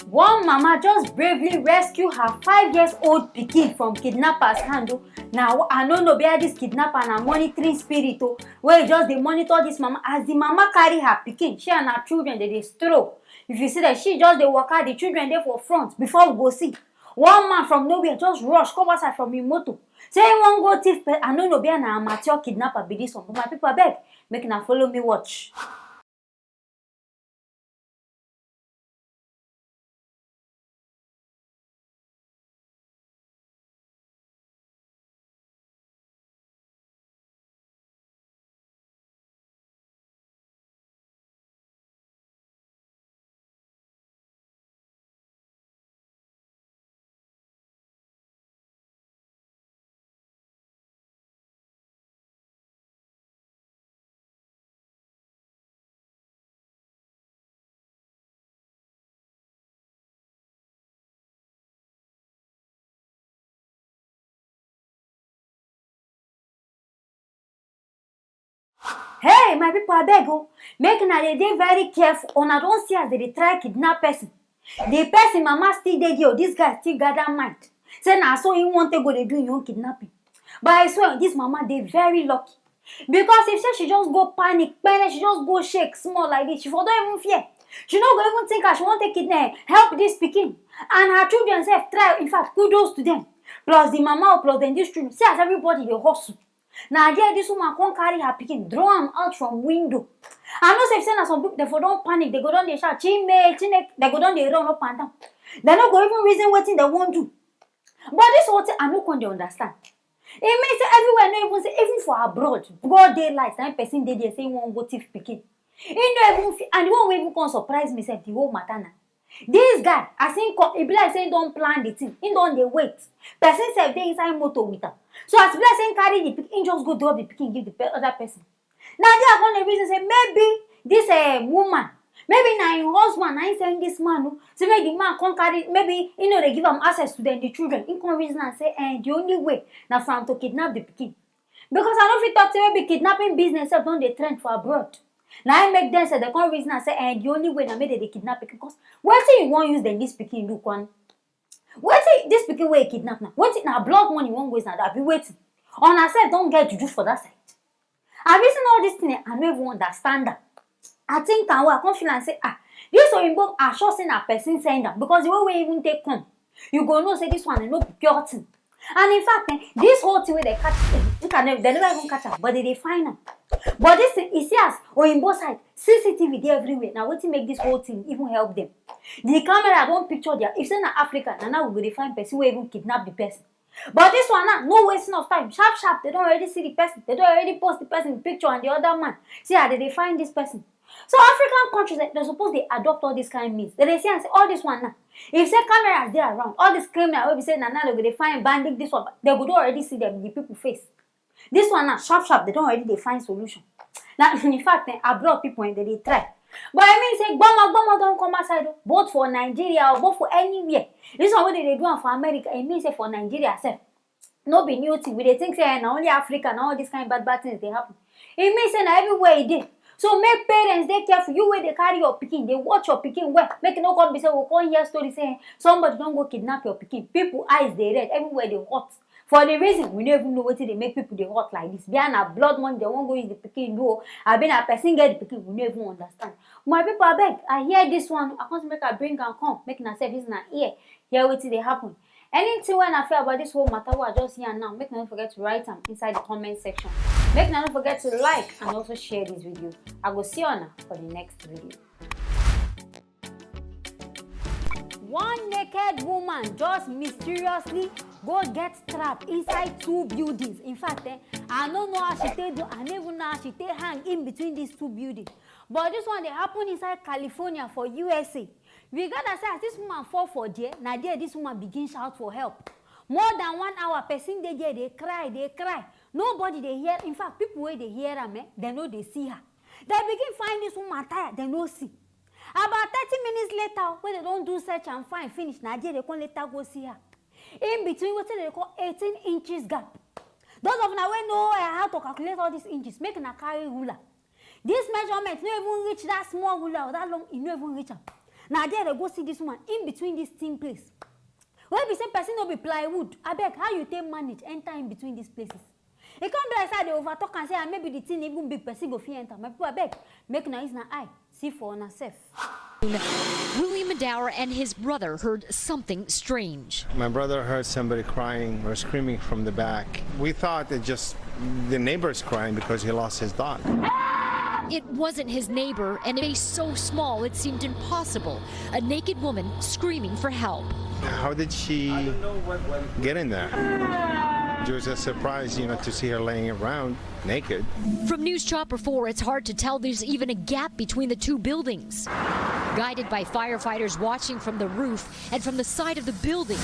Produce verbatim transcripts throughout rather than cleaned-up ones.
One mama just bravely rescue her five years old pikin from kidnappers hand o. Na I no know whether this kidnapper na monitoring spirit o, wey just dey monitor this mama. As the mama carry her pikin, she and her children dey dey stroll. If you see that, she just dey waka, the children dey for front. Before we go see, one man from nowhere just rush come outside from him motor, say he wan go thief pe-, I no know whether na amateur kidnapper be this one, but my people, abeg, make una follow me watch. Hey, my people, abeg o, make una dey dey very careful. Una don see as they dey try kidnap person. The person mama still dey there, this guy still gather mind. Say na so he wan take go dey do him own kidnapping. But I swear, this mama dey very lucky. Because if say she just go panic, panic, she just go shake small like this, she for don even fear. She no go even think as she wan take kidnap, help this pikin. And her children sef try, in fact, kudos to them. Plus the mama o, plus dem, this children. See as everybody dey hustle. Na there this woman come carry her pikin, draw am out from window. I know sef say na some people, dem for don panic, dem go don dey shout, "Chime, Chineke," dem go don dey run up and down. Dem no go even reason wetin dem wan do. But this whole thing, I no come dey understand. E mean say everywhere no even say, even for abroad, broad daylight, na im person dey there say he wan go thief pikin. He no even fit, and the one wey even come surprise me sef, the whole matter na, this guy, as he come, e be like say he don plan the thing, he don dey wait. Person sef dey inside motor with am. So as e be like say he carry the pikin, he just go drop the pikin give the pe-, other person. Na there I come dey reason say maybe this, eh, woman, maybe na him husband na him send this man o. Say make the man come carry, maybe he no dey give am access to dem, the children. He come reason am say, eh, the only way na for am to kidnap the pikin. Because I no fit talk say maybe kidnapping business sef don dey trend for abroad. Na im make dem sef, dem come reason am say, eh, the only way na make dem dey kidnap pikin. Because wetin you wan use dem this pikin do, kwan? Wetin this pikin wey you kidnap na? Wetin, na blood money you wan waste na, abi wetin? Una sef don get juju for that side. I reason all this thing, eh, I no even understand am. I think am well, I come feel am say, ah, this oyinbo, I sure say na person send am, because the way wey even take come, you go know say this one, eh, no be pure thing. And in fact, eh, this whole thing wey dem catch, eh, look at dem, dem never even catch am, but dem dey find am. But this thing, you see as oyinbo side, C C T V dey everywhere. Na wetin make this whole thing even help dem. The camera don picture their, if say na Africa, na now we go dey find person wey even kidnap the person. But this one now, no wasting of time. Sharp, sharp, dem don already see the person. Dem don already post the person picture and the other man. See how dem dey find this person. So African countries, eh, dem suppose dey adopt all this kind means. Dem dey see am say all this one now, if say cameras dey around, all this criminal wey be say na now dem go dey find bandit, this one, dem go don already see dem, the people face. This one now, sharp, sharp, dem don already dey find solution. Na, in fact, eh, abroad people, eh, dem dey try. But I mean say gbomo gbomo don come outside o, both for Nigeria or both for anywhere. This one wey dem dey do am for America, e mean say for Nigeria sef, no be new thing. We dey think say, eh, na only Africa na all this kind bad bad things dey happen. E mean say na everywhere e dey. So make parents dey careful. You wey dey carry your pikin, dey watch your pikin well. Make e no come be say we come hear story say, eh, somebody don go kidnap your pikin. People eyes dey red, everywhere dey hot. For the reason, we no even know wetin dey make people dey hot like this. Be na blood money dem wan go use the pikin do o, abi na person get the pikin, we no even understand. My people, abeg, I hear this one, I come say make I bring am come, make una sef use una ear hear wetin dey happen. Anything wey una feel about this whole matter wey I just yarn now, make una no forget to write am inside the comment section. Make una no forget to like and also share this video. I go see una for the next video. One naked woman just mysteriously go get trapped inside two buildings. In fact, eh, I no know how she take do, I no even know how she take hang in between these two buildings. But this one dey happen inside California for U S A. We gather say as this woman fall for there, na there this woman begin shout for help. More than one hour, person dey there dey cry, dey cry. Nobody dey hear. In fact, people wey dey hear am, eh, dem no dey see her. Dem begin find this woman tire, dem no see. About thirty minutes later, wey dem don do search and find finish, na there dem come later go see her. In between wetin dem dey call eighteen inches gap. Those of una wey know, eh, how to calculate all these inches, make una carry ruler. This measurement no even reach that small ruler or that long, e no even reach am. Na there they go see this woman in between this thin place. Wey be say person no be plywood. Abeg, how you take manage enter in between these places? E come be like say I dey over talk and say, ah, maybe the thing even big, person go fit enter. My people, abeg, make una use na eye see for una sef. William Dower and his brother heard something strange. My brother heard somebody crying or screaming from the back. We thought it just the neighbor's crying because he lost his dog. It wasn't his neighbor, and it was so small it seemed impossible. A naked woman screaming for help. How did she get in there? It was a surprise, you know, to see her laying around naked. From News Chopper four, it's hard to tell there's even a gap between the two buildings. Guided by firefighters watching from the roof and from the side of the building,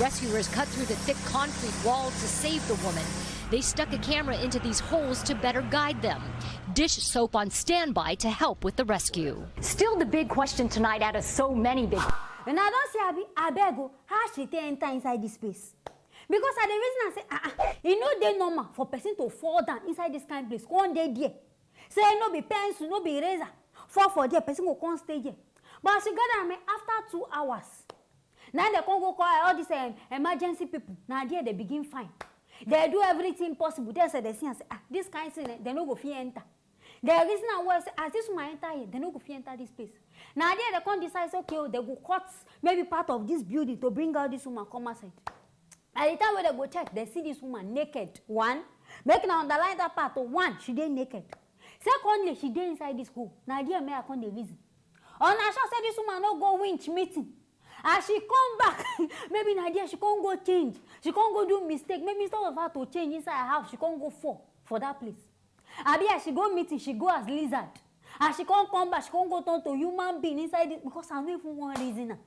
rescuers cut through the thick concrete walls to save the woman. They stuck a camera into these holes to better guide them. Dish soap on standby to help with the rescue. Still, the big question tonight out of so many big. And I don't see Abi, abeg o, how she take enter inside this space? Because I dey reason am say, ah, ah, e no dey normal for person to fall down inside this kind place, come dey there. Say no be pencil, no be eraser, fall for there, person go come stay there. But as you gather am, eh, after two hours, na dem come go call all this um, emergency people. Na there they begin find. They do everything possible. They say they see and say, ah, this kind thing, eh, they no go fit enter. They reason am well say as this woman enter here, they no go fit enter this place. Na there they come decide say, okay, oh, they go cut maybe part of this building to bring out this woman come outside. By the time wey they go check, they see this woman naked. One, make una underline that part. Oh, one, she dey naked. Secondly, she dey inside this hole. Na there me I come dey reason. Una sure say this woman no go winch meeting? As she come back, maybe na there she come go change. She come go do mistake. Maybe instead of her to change inside her house, she come go fall for that place. Abi as she go meeting, she go as lizard. As she come come back, she come go turn to human being inside this, because I no even wan reason am.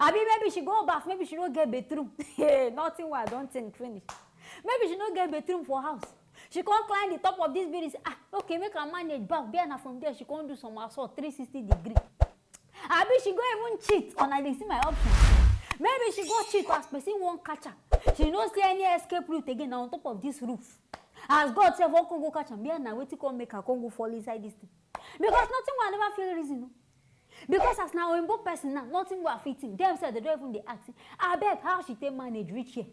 Abi maybe she go baff, maybe she no get bathroom. Hey, nothing wey I don think finish. Maybe she no get bathroom for house. She come climb the top of this building, say, ah, okay, make I manage baff. Be na from there she come do somersault three sixty degree. Abi she go even cheat? Una dey see my option. Maybe she go cheat as person wan catch her. She no see any escape route again, na on top of this roof. As God sef wan come go catch am, be na wetin come make her come go fall inside this thing. Because nothing wey I never fit reason o. Because as na oyinbo person now, nothing wey I fit think. Dem sef, they don even dey ask, abeg, how she take manage reach here?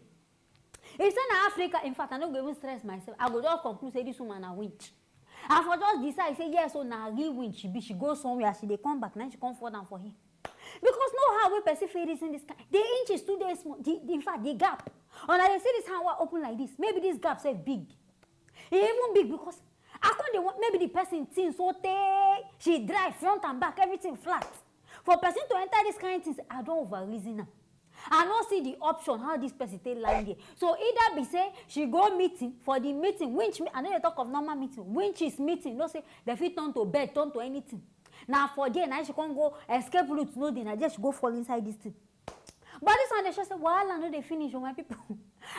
If say na Africa, in fact, I no go even stress myself. I go just conclude say this woman na winch. I for just decide say yes, so na real winch she be. She go somewhere, as she dey come back, na she come fall down for here. Because no how wey person fit reason this kind. The inch is too dey small. The, the, in fact, the gap. Una dey see this hand wey open like this. Maybe this gap sef big. E even big because I come dey want maybe the person thin so tey she dry front and back, everything flat. For person to enter this kind thing, I don over reason am. I no see the option how this person take land there. So either be say she go meeting, for the meeting, winch, I no dey talk of normal meeting, winch is meeting, no say they fit turn to bed, turn to anything. Na for there na she come go, escape route no dey, na there she go fall inside this thing. But this one dey show say wahala no dey finish o, my people.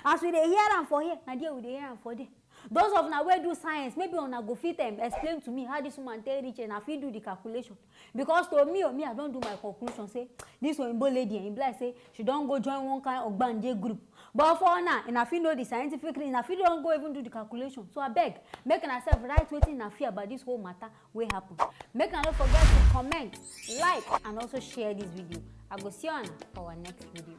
As we dey hear am for here, na there we dey hear am for there. Those of una wey do science, maybe una go fit um, explain to me how this woman take reach and I fit do the calculation. Because to me, oh, me, I don do my conclusion say this oyinbo lady, eh, e be like say she don go join one kind ogbanje group. But for una, una fit know the scientific reason, una fit don go even do the calculation. So abeg, make una sef write wetin una feel about this whole matter wey happen. Make una no forget to comment, like, and also share this video. I go see una for our next video.